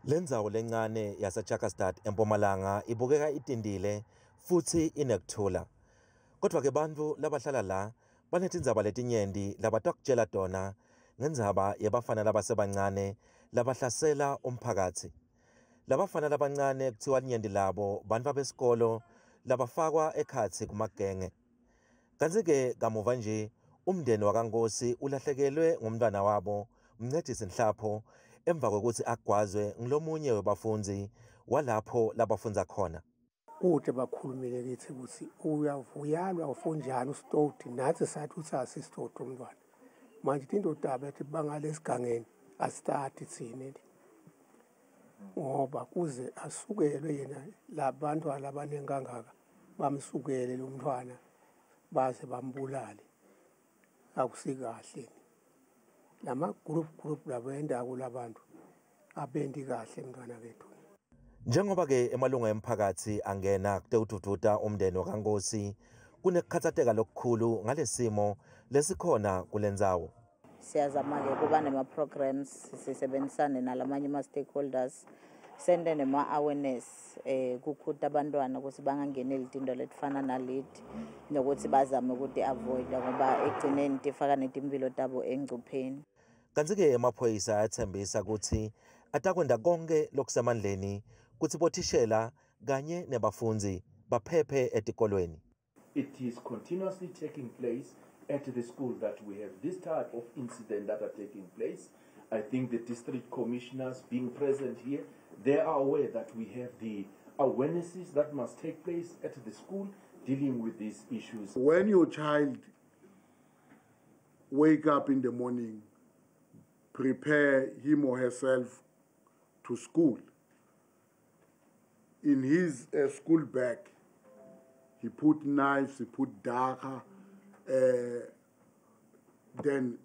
Lendzawo lencane yaseTjakastad eMpumalanga ibukeka itintile futsi inekuthula. Kodwa-ke bantfu labahlala la banetindzaba letinyenti labatakutjela tona ngendzaba yebafana labasebancane labahlasela umphakatsi. Labafana labancane kuthiwa linyenti labo bantfu besikolo labafakwa ekhatsi kumagenge. Kantsi-ke kamuva nje umndeni wakaNkosi ulahlekelwe ngumntwana wabo Mncedisi Nhlapho emva kwekutsi agwazwe ngulomunye webafundzi walapho labafundza khona. Kude bakhulumile kithi ukuthi uyavuyalwa ufunjani usitoti, nathi sathi uthi asisitoti umntwana. Manje tinto tabo ethi bangale esigangeni asitati thina ngoba kuze asukelwe yena labantwana labaningi kangaka bamsukele lo mntwana baze bambulale, akusikahle. Lama group group labendako labantu abendi kahle mntwana wethu. Njengoba-ke emalunga emphakatsi angena kutewudvudvuta umndeni wakaNkosi, kunekukhatsateka lokukhulu ngalesimo lesikhona kulendzawo. Siyazama-ke kuba nema-programs, sisebenzisane nalamanye ama-stakeholders, sente nema-awareness kukhuta abantwana ukuthi bangangeneli tinto letifana naleti nokuthi bazame ukuthi-avoida ngoba ekugcineni tifaka netimphilo tabo engcupheni. Kantsi-ke emaphoyisa ayatsembisa kutsi atakwenta konke lokusemandleni kutsi bothishela kanye nebafundzi baphephe etikolweni. It is continuously taking place at the school that we have this type of incident that are taking place. I think the district commissioners being present here, they are aware that we have the awarenesses that must take place at the school dealing with these issues. When your child wake up in the morning, prepare him or herself to school, in his school bag, he put knives, he put dagga, then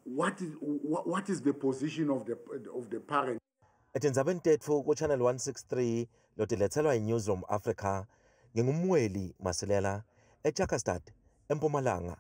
what is the position of the parent? Etindzabeni tetfu ku Channel 163 lotiletselwa yi-Newsroom Africa, nginguMweli Masilela eTjakastad, eMpumalanga.